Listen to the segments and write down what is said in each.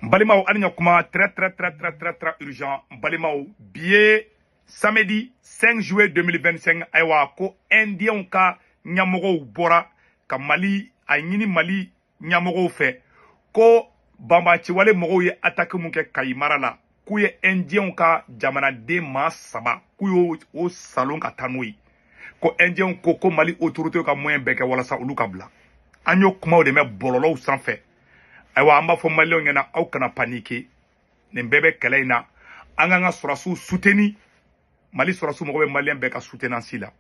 N balimaw, hali ɲa kuma, très très très très très très urgent. N balimaw, bi ye samedi 5 juillet 2025. Ayiwa, ko Indienw ka ɲɛmɔgɔw bɔra ka Mali a ɲini Mali ɲɛmɔgɔw fɛ ko banbaciwale mɔgɔw ye attaque mun kɛ Kayi mara la, k'u ye Indienw ka jamanaden maa saba, k'u y'o o salon ka taa n'o ye. Ko Indienw ko ko Mali autorité ka moyen bɛɛ kɛ walasa olu ka bila. An y'o kumaw de mɛn bɔlɔlɔw sanfɛ. Ayiwa, an b'a fɔ Maliyɛnw ɲɛna, aw kana paniquer, nin bɛɛ bɛ kɛlɛ in na. An k'an ka sɔrɔsiw soutenir. Mali sɔrɔsiw mago bɛ Maliyɛn bɛɛ ka soutenance la.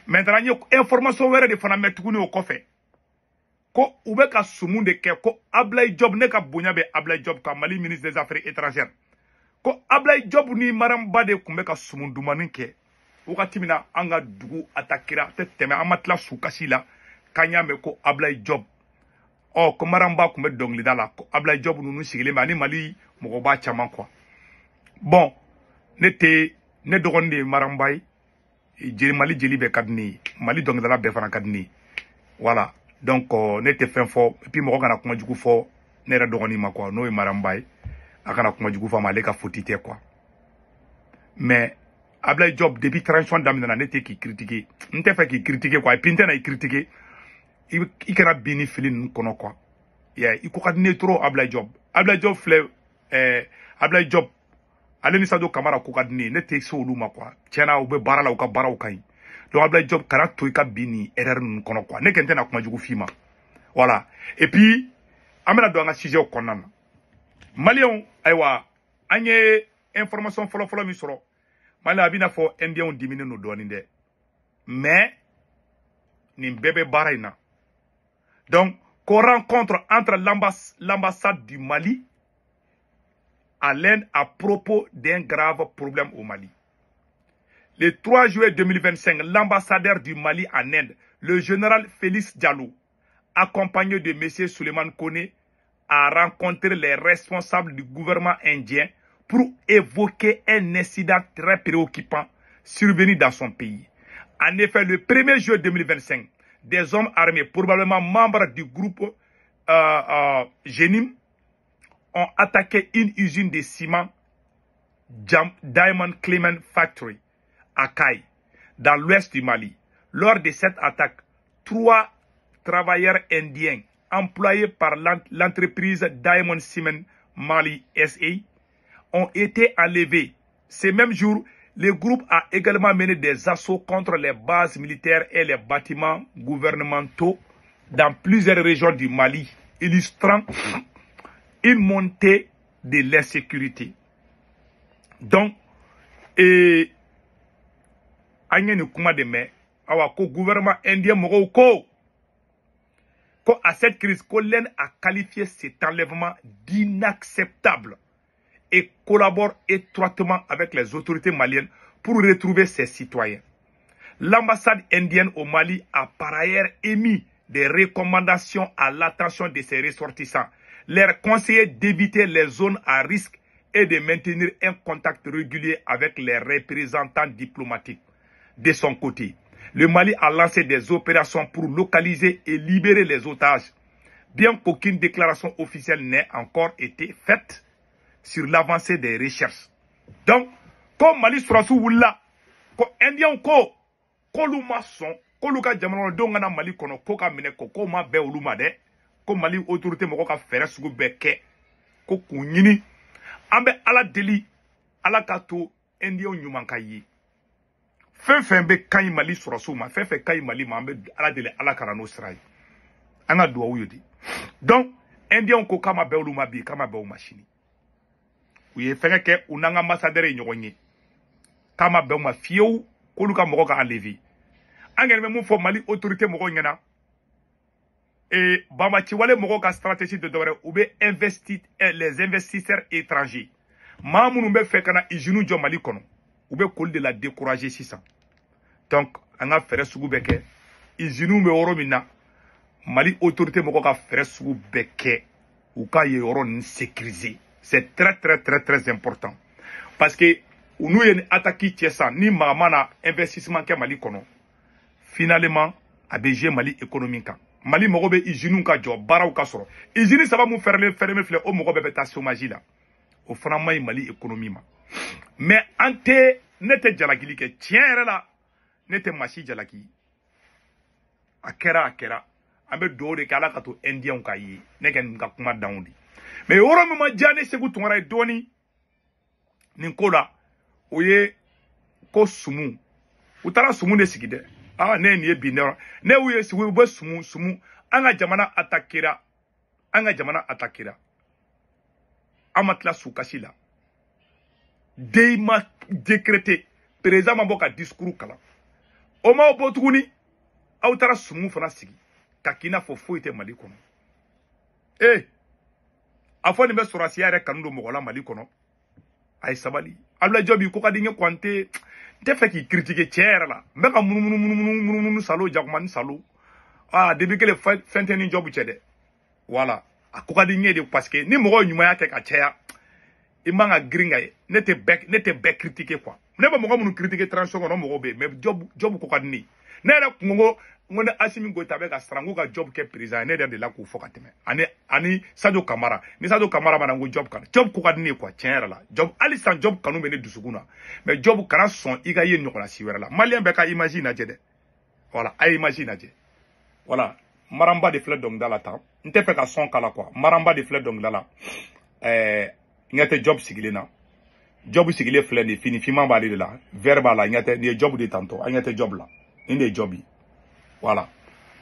Maintenant, an ye information wɛrɛ de fana mɛn tuguni o kɔfɛ, ko u bɛ ka sumu de kɛ ko Ablaye Diop, ne ka bonya bɛ Ablaye Diop kan, Mali ministre des Affaires étrangères, ko Ablaye Diop ni Maramba de tun bɛ ka sumu dumani kɛ wagati min na an ka dugu atakira. Tɛ tɛmɛ, an ma tila sukasi la k'an y'a mɛn ko Ablaye Diop, ɔ ko Maramba tun bɛ dɔnkilida la, ko Ablaye Diop ninnu sigilen bɛ ani Mali mɔgɔba caman quoi. Bon, ne tɛ, ne dɔgɔnin de ye Maramba ye. Jeli, Mali jeli bɛɛ ka di ne ye, Mali dɔnkilidala bɛɛ fana ka di ne ye. Voilà, donc ne tɛ fɛn fɔ. Et puis mɔgɔ kana kuma jugu fɔ ne yɛrɛ dɔgɔnin ma quoi, n'o ye Maramba ye. A kana kuma jugu fɔ a ma, ale ka faute tɛ quoi. Mais Ablaye Diop, depuis transition daminɛna, ne tɛ k'i critiquer, n tɛ fɛ k'i critiquer quoi. Et puis n tɛna i critiquer, i kana bin ni fili ninnu kɔnɔ quoi. Yeah, i ko ka di ne ye trop. Ablaye Diop, Ablaye Diop filɛ, Ablaye Diop, ale ni Sadio Kamara ko ka di ne ye. Ne tɛ se olu ma quoi. Tiɲɛna, u bɛ baara la, u ka baaraw ka ɲi. Donc Ablaye Diop, kana to i ka bin ni erreur ninnu kɔnɔ quoi. Ne kɛn tɛna kuma jugu f'i ma. Voilà, et puis an bɛna don an ka sujet kɔnɔna na. Maliyɛnw, ayiwa, an ye information fɔlɔ-fɔlɔ min sɔrɔ, Mali a bɛna fɔ Indienw diminen don dɔɔnin dɛ, mais nin bɛɛ bɛ baara in na. Donc ko rencontre entre l'ambassade du Mali à l'Inde à propos d'un grave problème au Mali. Le 3 juillet 2025, l'ambassadeur du Mali en Inde, le général Félix Diallo, accompagné de M. Suleiman Kone, a rencontré les responsables du gouvernement indien pour évoquer un incident très préoccupant survenu dans son pays. En effet, le 1er juillet 2025, des hommes armés, probablement membres du groupe Genim, ont attaqué une usine de ciment Diamond Clement Factory à Kayes, dans l'ouest du Mali. Lors de cette attaque, trois travailleurs indiens employés par l'entreprise Diamond Cement Mali SA ont été enlevés. Ce même jour, le groupe a également mené des assauts contre les bases militaires et les bâtiments gouvernementaux dans plusieurs régions du Mali, illustrant une montée de l'insécurité. Donc, et an ye nin kuma de mɛn. Awa, ko gouvernement indien mɔgɔw ko à cette crise, ko l'Inde a qualifié cet enlèvement d'inacceptable et collabore étroitement avec les autorités maliennes pour retrouver ses citoyens. L'ambassade indienne au Mali a par ailleurs émis des recommandations à l'attention de ses ressortissants, leur conseiller d'éviter les zones à risque et de maintenir un contact régulier avec les représentants diplomatiques. De son côté, le Mali a lancé des opérations pour localiser et libérer les otages, bien qu'aucune déclaration officielle n'ait encore été faite sur l'avancée des recherches. Donc, comme Mali sɔrɔsiw wulila, ko Indiens ko k'olu ma sɔn k'olu ka jamanadenw ka na Mali kɔnɔ, ko ka minɛ, ko k'o ma bɛn olu ma dɛ, ko Mali autorité mɔgɔw ka fɛɛrɛ sugu bɛɛ kɛ ko k'u ɲini. An bɛ Ala deli, Ala ka to Indiens ɲuman ka ye. Fɛn fɛn bɛ ka ɲi Mali sɔrɔsiw ma, fɛn fɛn ka ɲi Mali ma, an bɛ Ala deli, Ala ka na n'o sira ye. An ka duwawu ye de. Donc Indiens ko k'a ma bɛn olu ma bi, k'a ma bɛn u ma sini. U ye fɛngɛ kɛ, u n'an ka ambassadeur ye ɲɔgɔn ye, k'a ma bɛn u ma fiyewu k'olu ka mɔgɔ ka enlever. An kɛlen bɛ mun fɔ Mali autorité mɔgɔw ɲɛna? Ee, banbaciwale mɔgɔw ka stratégie dɔ dɔwɛrɛ, u bɛ investi les investisseurs étrangers, maa minnu bɛ fɛ ka na usine jɔ Mali kɔnɔ, u bɛ k'olu de la décourager sisan. Donc an ka fɛɛrɛ sugu bɛɛ kɛ, usine bɛ yɔrɔ min na, Mali autorité mɔgɔw ka fɛɛrɛ sugu bɛɛ kɛ u ka yen yɔrɔ ninnu sécuriser. C'est très très très très important, parce que u n'u ye ni attaque cɛ sisan, ni maa ma na investissement kɛ Mali kɔnɔ, finalement a bɛ jouer Mali économie kan. Mali mɔgɔ bɛ usines ka jɔ, baaraw ka sɔrɔ. Usine saba mun fɛrɛmɛ filɛ, o mɔgɔ bɛɛ bɛ taa chômage la. O fana ma ɲi Mali économie ma. Mais an tɛ, ne tɛ jalakili kɛ tiɲɛ yɛrɛ la, ne tɛ maa si jalaki. A kɛra a kɛra, an bɛ dugawu de kɛ Ala ka to Indiens ka ye. Ne kɛ nin ka kuma danw de. Mais yɔrɔ min ma diya ne Sekou Tounkara ye dɔɔni nin ko la, o ye ko sumu. U taara sumu de sigi dɛ. Ah, ne ye nin ye bi ne ne y'u ye sigi, u bɛ sumu sumu. An ka jamana attaquera, an ka jamana attaquera. An ma tila sukasi la. Deuil ma décrété, président ma bɔ ka discours kalan. O ma bɔ tuguni, aw taara sumu fana sigi ka k'i n'a fɔ foyi tɛ Mali kɔnɔ. Eh, a fɔ nin bɛ sɔrɔsiya yɛrɛ kanu don mɔgɔ la Mali kɔnɔ. A ye sabali. Abdoulaye Diop ko ka di n ye quoi, n tɛ fɛ k'i critiquer tiɲɛ yɛrɛ la. N bɛ ka munumunu munumunu munumunu salo jakuma ni salo. Ah, depuis kelen fɛn tɛ ni Diop cɛ dɛ. Voilà, a ko ka di n ye de parce que ni mɔgɔ ye ɲumanya kɛ ka caya, i man ka girin ka ye. Ne tɛ bɛɛ critiquer quoi. Ne bɛ mɔgɔ minnu critiquer transition kɔnɔ, mɔgɔw bɛ yen, mais Diop ko ka di ne ye. Ne yɛrɛ kun ko n ko ni Assimi Goïta bɛ ka siran k'u ka Diop kɛ président ye, ne yɛrɛ de la k'o fɔ ka tɛmɛ. Ani Sadio Camara, ni Sadio Camara ma na, n ko Diop kana. Diop ko ka di ne ye quoi, tiɲɛ yɛrɛ la. Diop hali sisan Diop kanu bɛ ne dusukun na. Mais Diop kana sɔn i ka ye ɲɔgɔnna si wɛrɛ la. Malien bɛɛ ka image lajɛ dɛ. Voilà, a ye image lajɛ. Voilà, Maramba de filɛ dɔnkilida la tan. N tɛ fɛ ka sɔn kala quoi. Maramba de filɛ dɔnkilida la. Ɲɛ tɛ Diop sigilen na. Diop sigilen filɛ nin ye, fini finman b'ale de la, vert b'a la, ɲɛ tɛ nin ye Diop de tantɔ, an ɲɛ tɛ Diop la. Nin de ye Diop ye. Voilà.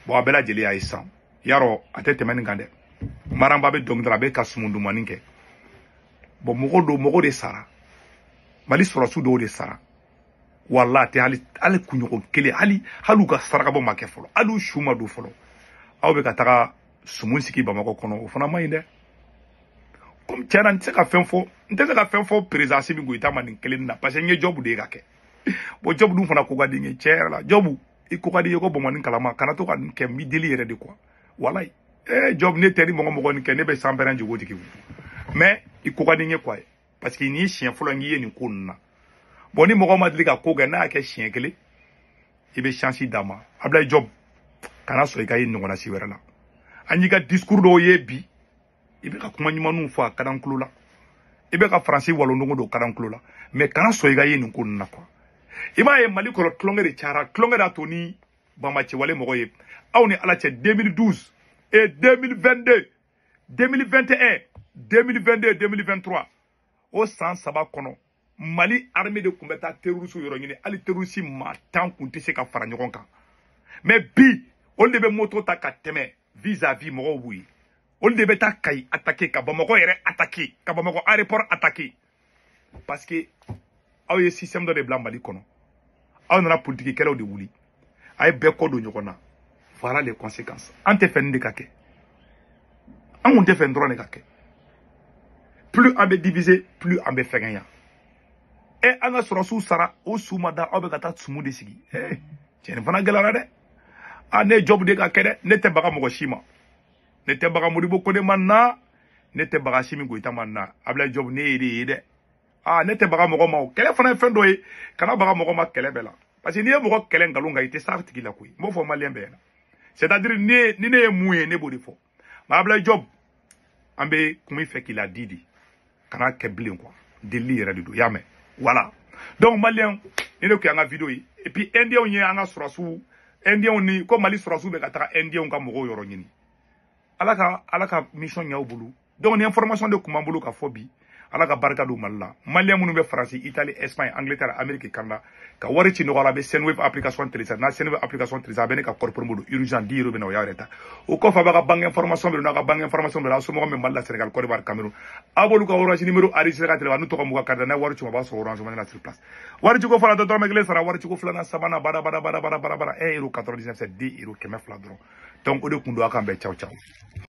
Bon, a bɛɛ lajɛlen y'a ye sisan. Yarɔ, a tɛ tɛmɛ nin kan dɛ. Maramba bɛ dɔnkili la, a bɛ ka sumun dumanni kɛ. Bon, mɔgɔ don, mɔgɔ de sara. Mali sɔrɔsiw dɔw de sara. Wala a tɛ hali kunɲɔgɔn kelen, hali u ka sarakabɔ ma kɛ fɔlɔ, hali u su ma don fɔlɔ. Aw bɛ ka taga sumun sigi Bamakɔ kɔnɔ, o fana ma ɲi dɛ. Comme tiɲɛ na, n tɛ se ka fɛn fɔ, n tɛ se ka fɛn fɔ président Assimi Goïta ma nin kelen na, parce que n ye Diop de ye ka kɛ. Bon, Diop dun fana ko ka di n ye tiɲɛ yɛrɛ la. Diop, i ko ka di i ye ko bɔnbɔnni kalama, kana to ka nin kɛ, n b'i deli yɛrɛ de quoi. Walayi. Eh, Diop, ne tɛ ni mɔgɔ nin kɛ, ne bɛ sanpɛrɛn jigin o tigi kun. Mais i ko ka di n ye quoi, parce que nin ye siɲɛ fɔlɔ n k'i ye nin ko ninnu na. Bon, ni mɔgɔ ma deli ka ko kɛ, n'a y'a kɛ siɲɛ kelen, i bɛ chance d'a ma. Abdoulaye Diop, kana sɔn i ka ye ɲɔgɔnna si wɛrɛ la. An y'i ka discours dɔw ye bi, i bɛ ka kuma ɲumanw fɔ a ka d'an tulo la. I bɛ ka Faransi walondogo don ka d'an tulo la. Mais kana sɔn i ka ye nin ko ninnu na quoi. I b'a ye Mali kɔnɔ tulonkɛ de cayara, tulonkɛ de y'a to ni banbacɛwale mɔgɔ ye. Aw ni Ala cɛ, 2012 et 2022, 2021, 2022, 2023, o san saba kɔnɔ, Mali armée de tun bɛ taa terroriste yɔrɔ ɲini, hali terroriste maa 10 kun tɛ se ka fara ɲɔgɔn kan. Mais bi, olu de bɛ moto ta ka tɛmɛ vis-à-vis mɔgɔw b'u ye. Olu de bɛ taa Kayi attaquer, ka Bamakɔ yɛrɛ attaquer, ka Bamakɔ aéroport attaquer. Parce que aw ye système dɔ de bila Mali kɔnɔ. Aw nana politique kɛlɛw de wuli. A ye bɛɛ kɔ don ɲɔgɔn na. Voilà les conséquences. An tɛ fɛ nin de ka kɛ. An kun tɛ fɛ nin dɔrɔn de ka kɛ. Plus an bɛ diviser, plus an bɛ fɛngɛnya. Eh, an ka sɔrɔsiw sara, o su ma da, aw bɛ ka taa sumu de sigi. Eh, cɛ nin fana gɛlɛyara dɛ. Ah, ne ye Diop de ka kɛ dɛ. Ne tɛ baga mɔgɔ si ma. Ne tɛ baga Modibo Kone ma na. Ne tɛ baga Assimi Goïta ma na. Abdoulaye Diop, ne ye de ye dɛ. Ah, ne tɛ baga mɔgɔ ma o. Kɛlɛ fana ye fɛn dɔ ye. Kana baga mɔgɔ ma kɛlɛ bɛɛ la. Parce que n'i ye mɔgɔ kɛlɛ nkalon kan, i tɛ s'a tigi la koyi. N b'o fɔ malien bɛɛ ɲɛna. C'est-à-dire ni ne ye mun ye, ne b'o de fɔ. Mais Abdoulaye Diop, an bɛ kuma i fɛ k'i la di de. Kana kɛ bilen quoi. Delili yɛrɛ de don, i y'a mɛn. Voilà. Donc malien, ni ne kun y'an ka vidéo ye. Et puis Indiens ye an ka sɔrɔsiw, Indiens ni ko Mali sɔrɔsiw bɛ ka taga Indiens ka mɔgɔw yɔrɔ ɲini. Ala ka mission ɲɛ u bolo. Donc ni information de kun b'an bolo ka fɔ bi, Ala ka barika don Mali la. Malien minnu bɛ Faransi, Italie, Espagne, Angleterre, Amérique, Canada, ka wari ci nɔgɔya la, a bɛ Sendwave application télécharger. N'a Sendwave application télécharger, a bɛ ne ka code promo don urgent 10 euros bɛ na, o y'a yɛrɛ ta. O kɔfɛ, a b'a ka banque information bɛ don, n'a ka banque information bɛ don, a somɔgɔ min Mali la, Sénégal, Côte d'Ivoire, Cameroun. A b'olu ka Orange numéro enregistré ka téléphone, n'u tɔgɔ m'u ka carte, n'a wari ci, a b'a sɔrɔ Orange Money la sur place. Wari ciko fɔlɔ, dɔrɔmɛ kelen sara, wari ciko filanan, sabanan, bada bada bada bada bada bada, 1 euro 99, c'est 2 euros 200 dɔrɔn. Donc o de kun don, a k'an bɛn, ciao ciao.